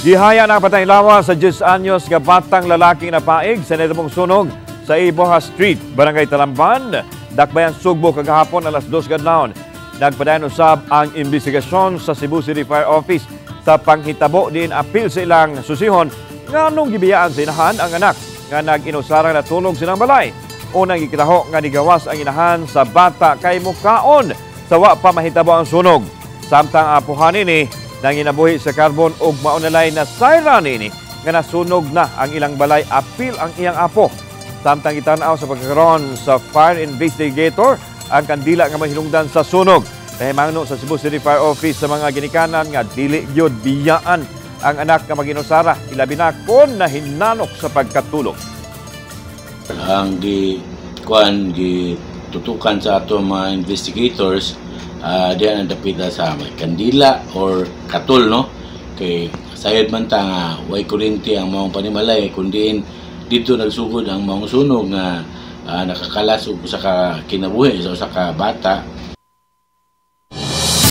Gihaya na patay lawas sa 10 anyos nga batang lalaking napaig sa nahitabo sunog sa Iboha Street, Barangay Talamban, Dakbayan, Sugbo kagahapon alas 2 kadlawon. Nagpadayon usab ang investigasyon sa Cebu City Fire Office sa panghitabo diin apil sa ilang susihon nganong gibiyaan sa inahan ang anak nga nag-inusarang natulog silang balay. Unang gikitaho nga nigawas ang inahan sa bata kay mukaon sa wa pa mahitabo ang sunog. Samtang apuhan ini nanginabuhi sa karbon ug maunalay na sayra nini nga nasunog na ang ilang balay apil ang iyang apo. Samtang gitan-aw sa pagkakaroon sa fire investigator ang kandila nga mahinungdan sa sunog. Nahimangno sa Cebu City Fire Office sa mga ginikanan nga dili gyud biyaan ang anak nga maginusara, ilabi na kon nahinanok sa pagkatulog. Ang gi kuan, gi tutukan sa ato mga investigators, diyan ang dapita sa may kandila or katol, no, kay sayod man ta nga way kuryente ang maong panimalay kundi dito nagsugod ang maong sunog nga nakakalas og usa ka kinabuhi sa usa ka bata.